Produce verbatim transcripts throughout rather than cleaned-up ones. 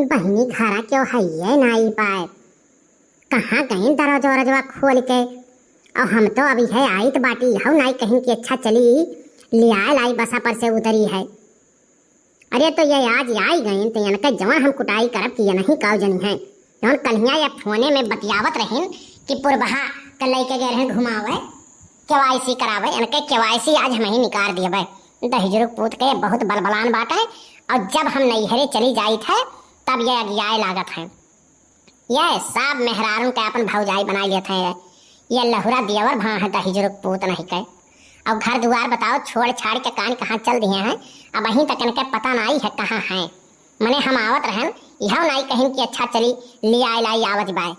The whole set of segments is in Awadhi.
बहिनी, घरा केहू हइये नाई बाय, कहाँ गइन दरवाजा वरजवा खोल के? और हम तो अबहिं आइत बाटी, इहउ नाई कहिन कि अच्छा चली लियाए लाई, बसा पर से उतरी है। अरे तो ये आज आई गइन तो इनके जवन हम कुटाई करब कि ये नहीं काव जनी है। जवन कल्हिया ये फोने में बतियावत रहिन कि पुरबहा के लइके गए रहन घुमावे, केवाईसी करावे, इनके केवाईसी आज हमहीं निकार दियबे। दहिजरुक पूत के बहुत बलबलान बाटे, और जब हम नैहरे चली जाइत है तब ये अगियाए लागत है। ये सब मेहरारून के अपन भौजाई बनाई लेत हैं। ये लहुरा दियवर भाँ है दहिजरुक पूत नहीं के। अब घर दुआर बताओ, छोड़ छाड़ के कान कहाँ चल दिए हैं। अबहिं तक इनके पता नाई है कहाँ हैं। मने हम आवत रहन, इहउ नाई कहिन कि अच्छा चली लियाए लाई आवत बाय।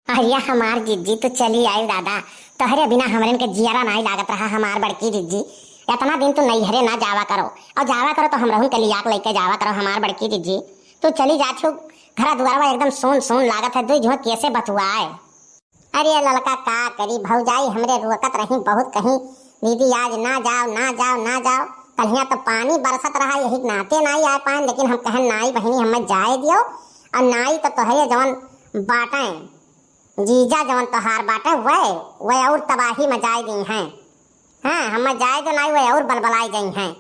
अरे हमार जिज्जी, तू चली आइल दादा, तोहरे बिना हमरन के जियरा नाई लागत रहा हमार बड़की जिज्जी। इतना दिन तू नैहरे ना जावा करो, और जावा करो तो हमरहुन के लियाक लइके जावा करो हमार बड़की जिज्जी। तू चली जात हो, घरा दुआरवा एकदम सून सून लागत है, दुई झोंक कैसे बतुआए। अरे ललका का करी, भौजाई हमरे रोकत रही बहुत, कहीं दीदी आज ना जाओ, ना जाओ, ना जाओ। कल्हिया तो पानी बरसत रहा, यही नाते नाई आ पाएन, लेकिन हम कहन नाई बहिनी, हमें जाए दियो। और नाई तो तोहरे जवन बाटें, जीजा जवन तोहार बाटे, वह, वह और तबाही मचाई दी हैं। हाँ, हमें जाए दो नाई, वह और बलबलाई गई हैं।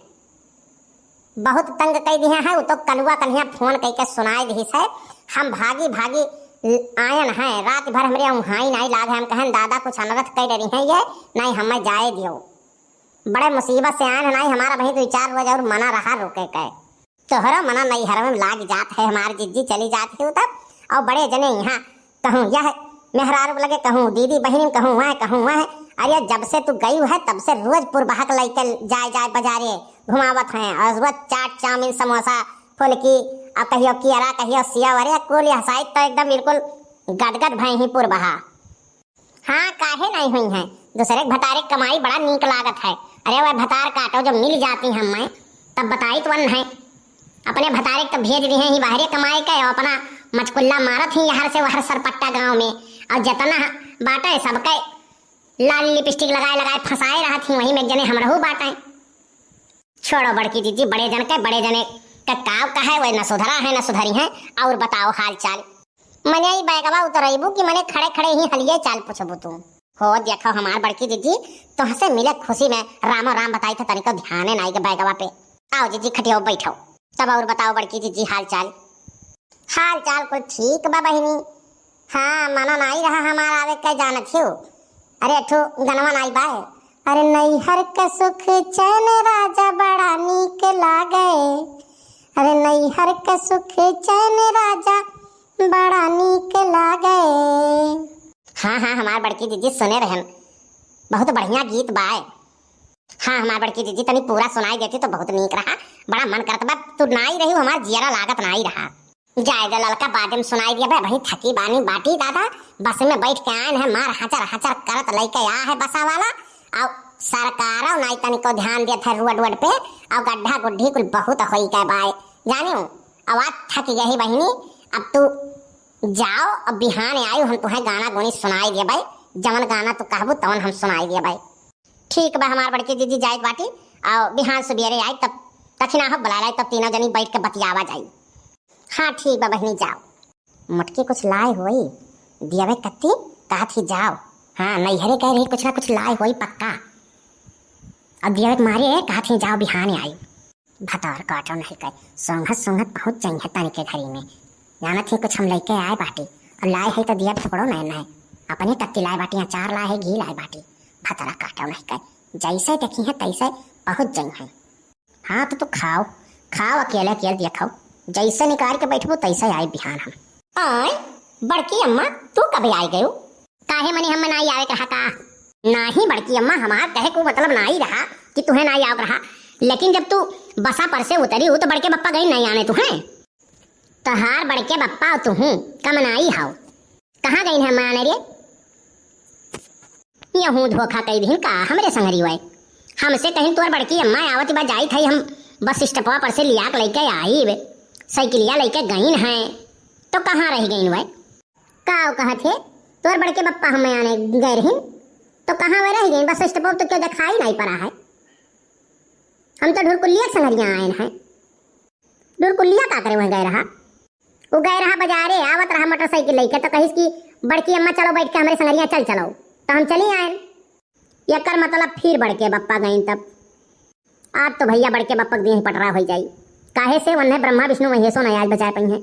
बहुत तंग कई दिहे हैं, वो तो कलुआ कन्हिया फोन कई के सुनाई दिहिस है। हम भागी भागी आयन हैं, रात भर हमरे उहाई नाई लाग है। हम कहन दादा कुछ अनरथ कई डरी हैं ये, नाई हमें जाए दियो। बड़े मुसीबत से आयन हैं नाई, हमारा वहीं दो चार रोज और मना रहा रुके के। तोहरो मना नैहर में लाग जात है, हमार जिज्जी चली जात ही तब। और बड़े जने यहाँ कहूँ यह मेहरारू लगे, कहूँ दीदी बहिनी, कहूँ वह, कहूँ वह। अरे जब से तू गई है तब से रोज पुरबहक लइके जाए जाए बाजारे घुमावत हैं, और रोज चाट चाउमीन समोसा फुलकी, और कहियो कियरा कहियो सिया, अरे कुल यह साइड तो एकदम बिल्कुल गदगद भई ही पुरबहा। हाँ, काहे नहीं हुई हैं? दूसरे के भतारे के कमाई बड़ा नीक लागत है। अरे वह भतार काटो, जब मिल जाती हम मैं, तब बताई तो वन है। अपने भतारे के तो भेज दिहे ही बाहरे कमाए के, और अपना मचकुल्ला मारत ही यहाँ से वहर सरपट्टा गाँव में। और जितना बाटे सबके लाल लिपस्टिक लगाए लगाए फंसाए रहत ही, वहीं में एक जने हमरहू बाटे। छोड़ो बड़की जिज्जी, बड़े जन के, बड़े जने का काव का है, वह न सुधरा है न सुधरी है। और बताओ हाल चाल। मने ई बैगवा उतरैबू कि मने खड़े खड़े ही हलिये चाल पूछबू तू? हो देखो हमार बड़की जिज्जी, तोहसे मिले खुशी में रामो राम बताई थे, तनिको ध्याने नाई के बैगवा पे। आओ जिज्जी खटियो बैठो। तब और बताओ बड़की जिज्जी हाल चाल। हाल चाल कुल ठीक बा बहिनी। हाँ, मना नाई रहा हमार आवे के, जानत हियो। अरे एक ठो गनवा नाई बाय। अरे नैहर के सुख चैन राजा बड़ा नीक लागे। अरे नैहर के सुख चैन राजा बड़ा नीक लागे। हाँ, हाँ, हमार बड़की जिज्जी सुने रहन, बहुत बढ़िया गीत बाय। हाँ, हमार बड़की जिज्जी तनी पूरा सुनाई देती तो बहुत नीक रहा, बड़ा मन करत बा, तू नाई रही हमार जियरा लागत नाई रहा। जाए दे ललका, बादे में सुनाई दिया बे, वही थकी बानी बाटी दादा, बस में बैठ के आयन है, मार हचर हचर करत लइके आ है बसा वाला। और सरकारो नाई तनिको ध्यान देत है रोड वोड पे, और गड्ढा गुड्ढी कुल बहुत होई के बाय, जानियो। अब आज थक गई बहिनी, अब तू जाओ, अब बिहान आयु हम तुहें गाना गोनी सुनाई दिया बाय, जवन गाना तू कहबू तवन हम सुनाई दिया बाय। ठीक बा हमार बड़की दीदी, जाइत बाटी, और बिहान सुबेरे आई तब तखिना हो बुला लाई, तब तीनों जनी बैठ के बतियावा जाई। हाँ ठीक बा बहिनी, जाओ। मोटकी कुछ लाए होई, दियवे कत्ती, कहत ही जाओ। हाँ, नैहरे गए रही, कुछ ना कुछ लाए होई पक्का। अब दियवे के मारे कहत ही जाओ, बिहान आई। भतार काटो नहीं कहे, सोंघत सोंघत पहुँच जाई है तनिके घरी में। जानत ही कुछ हम लइके आए बाटी, और लाए है तो दिया थोड़ो नहीं है। अपने कत्ती लाए बाटी, अचार लाए है, घी लाए बाटी। भतार काटो नहीं कहे, जैसे देखी है तैसे पहुँच जाई है। हाँ तो तू खाओ, खाओ, अकेले अकेले दिया खाओ, जैसे निकाल के बैठबो तैसे आई बिहान हम। आय, बड़की अम्मा, तू कब आई गयो? काहे मने हम नाई आवे के रहा का? नाही बड़की अम्मा, हमार कहे को मतलब नाई रहा कि तुहें नाई आवे के रहा, लेकिन जब तू बसा पर से उतरी हो तो बड़के बप्पा गई नहीं आने तुहें। तहार बड़के बप्पा तुहूँ कम नाई हाव। कहाँ गई है माँ रे? यहूँ धोखा कई दिहिन का हमरे संगरी वै? हमसे कहिन तोर बड़की अम्मा आवत बा, जाइत है हम बस स्टॉपवा पर से लिया के लइके आईब। साइकिलिया लइके गईन हैं, तो कहाँ रह गईन वै? का कहत है? तोर बड़के बप्पा हम आने गए रहिन, तो कहाँ वै रह गईन? बस स्टॉपवा तो क्या दिखाई नहीं पड़ा है। हम तो ढुरकुलिया के संगरिया आयन हैं। ढुरकुलिया का करे वह गए रहा? उ गए रहा बजारे, आवत रहा मोटरसाइकिल लइके, तो कहिस कि बड़की अम्मा चलो बैठ के हमरे संगरिया चल चलो, तो हम चली आएन। एकर मतलब फिर बड़के बप्पा गइन तब। आज तो भइया बड़के बप्पा के दिए ही पटरा होइ जाई। काहे से वन्हे ब्रह्मा विष्णु महेशो न आज बचाए पइहें।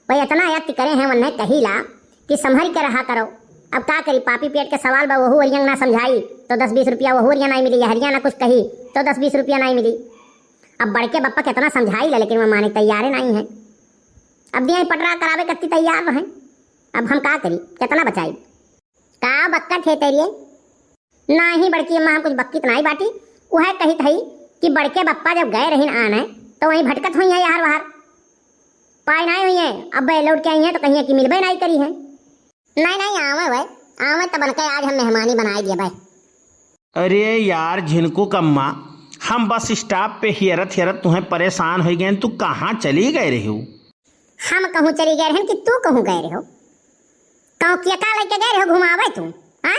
वह इतना यत्न करे हैं वन्हे कहीला कि संभर के रहा करो। अब का करी, पापी पेट के सवाल बा, वहू ओरियंग ना समझाई तो दस बीस रुपया वहू ओरिया नाई मिली, यहरिया ना कुछ कही तो दस बीस रुपया नाई मिली। अब बड़के बप्पा कितना समझाई ले, लेकिन वह माने तैयारे नाई है। अब दिए पटरा करावे कत्ती तैयार रहे, अब हम का करी, कितना बचाई? का बक्कत है तेरिये? नाही बड़की अम्मा, हम कुछ बक्कित नाही बाटी। उहे कहित हई कि बड़के बप्पा जब गए रहिन आने, तो वहीं भटकत हुई है यार बाहर, पाए नाही हुई है। अब लौट के आई है तो कहिए कि मिलबे नाही करी है। नाही नाही, आवे वै, आवे तब उनके आज हम मेहमानी बनाए दिए भाई। अरे यार झिनकू कम्मा, हम बस स्टॉप पे हियरत हियरत तुहें परेशान होइ गए, तू कहाँ चली गए रही हो? हम कहूँ चली गए रहन कि तू कहूँ गए रहो? कहूँ केका लइके गए रहो घुमावे तू? हाँ?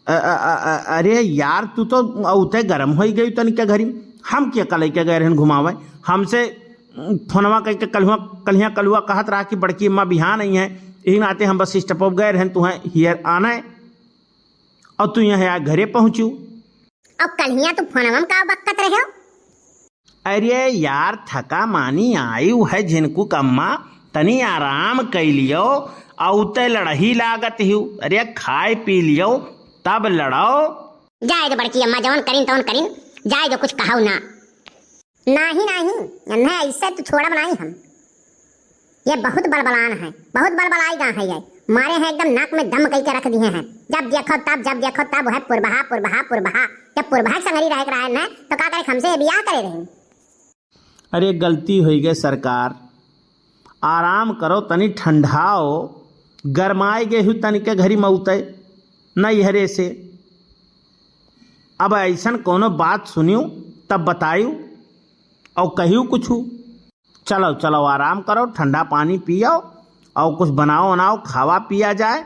अ-, अ-, अ-, अ-, अरे यार, तू तो अउते गरम होइ गई तनिके घरी। हम केका लइके गए रहन घुमावे? हमसे, उम, फोनवा कइके कलहुआ, कलिया कलुआ कहत रहा कि बड़की अम्मा बिहान आई हैं, यही नाते हम बस स्टॉप गए रहन तुहें हियर आने, और तू यहाँ आ घरे पहुँचू। और कलिया तू फोनवा में का बक्कत रहे हो? अरे यार, थका मानी आयु है झिनकू कम्मा, तनी आराम कइ लियो, अउते लड़ही लागत हिउ। अरे खाए पी लियो, तब लड़ो। जाए दो बड़की अम्मा, जवन करिन तवन करिन, जाए दो, कुछ कहौ ना। नाही, नाही, इन्हें ऐसे तो छोड़ब नाही हम। ये बहुत बलबलान है, बहुत बलबलाई गा है ये। मारे हैं एकदम नाक में दम कइके रख दिए हैं। जब देखो तब, जब देखो तब है पुरबहा, पुरबहा, पुरबहा। जब पुरबहा के संगरी रहे के रहे न, तो का करे, हमसे बियाह करे रही। अरे गलती होइ गई सरकार, आराम करो, तनी ठंडाओ, गरमाए गए हु तनिके घरी मउते नैहरे से। अब ऐसन कोनो बात सुनियो तब बतायु और कहियो कुछ। चलो, चलो, आराम करो, ठंडा पानी पियो और कुछ बनाओ, बनाओ, खावा पिया जाए।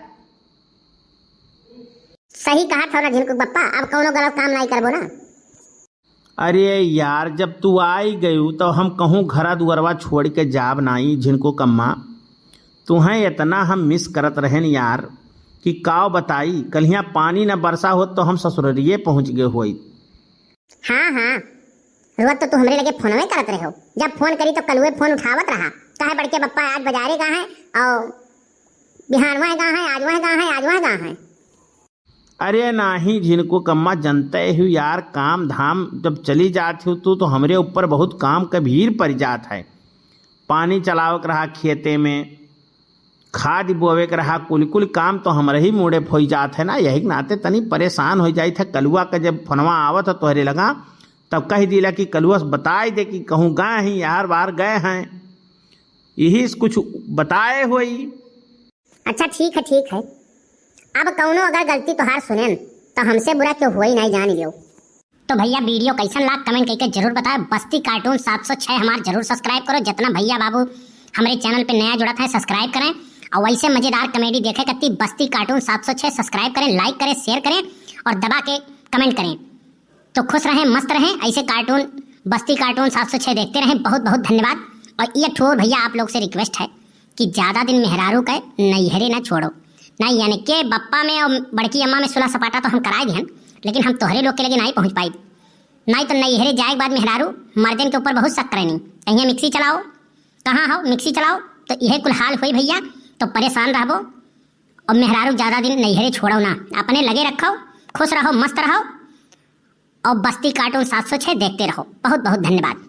सही कहत हो ना झिनकू बप्पा, अब कौनो गलत काम नाई करबो ना। अरे यार, जब तू आई गयू तो हम कहूँ घरा दुआरवा छोड़ के जाब नाई झिनकू कम्मा। तुहें इतना हम मिस करत रहेन यार कि काव बताई, कलिया पानी न बरसा होत तो हम ससुररिये पहुँच गए होइत। हाँ, हाँ, रोज तो तू हमरे लगे फोनवे करत रहे हो। जब फोन करी तो कलुए फोन उठावत रहा, कहे बड़के बप्पा आज बजारे गा हैं और बिहानवा गा हैं, आजवा गा हैं, आजवा गा हैं। अरे नाही झिनकू कम्मा, जनते हु यार, काम धाम जब चली जात हु तू तो हमरे ऊपर बहुत काम के भीड़ पड़ जात है। पानी चलावे के रहा खेते में, खाद बोवे के रहा, कुल कुल काम तो हमरे ही मुड़े होई जात है ना, यही के नाते तनी परेशान होइ जाइत है। कलुआ के जब फोनवा आवत है तोहरे लगा, तब कह दिला कि कलुआ से बताए दे कि कहूँ गए हैं, यार बार गए हैं, यही से कुछ बताए होई। अच्छा ठीक है, ठीक है, अब कौनो अगर गलती तोहार सुनेन तो हमसे बुरा क्यों होई नहीं जान लियो। तो भैया वीडियो कैसन लाग कमेंट करके जरूर बताए। बस्ती कार्टून सात सौ छह हमार जरूर सब्सक्राइब करो, जितना भैया बाबू हमरे चैनल पे नया जुड़त हैं सब्सक्राइब करें और वैसे मजेदार कॉमेडी देखे कत्ती बस्ती कार्टून सात सौ छह सब्सक्राइब करें, लाइक करें, शेयर करें और दबा के कमेंट करें। तो खुश रहें, मस्त रहें, ऐसे कार्टून, बस्ती कार्टून सात सौ छह देखते रहें। बहुत बहुत धन्यवाद। और ये ठो भैया आप लोग से रिक्वेस्ट है कि ज्यादा दिन मेहरारू के नैहरे ना छोड़ो, ना यानी के बप्पा में और बड़की अम्मा में सुलह सपाटा तो हम कराए दिहन, लेकिन हम तोहरे लोग के लगे नहीं पहुँच पाई। नहीं तो नैहरे जाए के बाद मेहरारू मर्दन के ऊपर बहुत शक करेनी, कहीं मिक्सी चलाओ, कहाँ हो मिक्सी चलाओ, तो यह कुल हाल होई भैया, तो परेशान रहबो। और मेहरारू ज्यादा दिन नैहरे छोड़ो ना, अपने लगे रखो, खुश रहो, मस्त रहो। और बस्ती कार्टून सात सौ छह देखते रहो। बहुत बहुत धन्यवाद।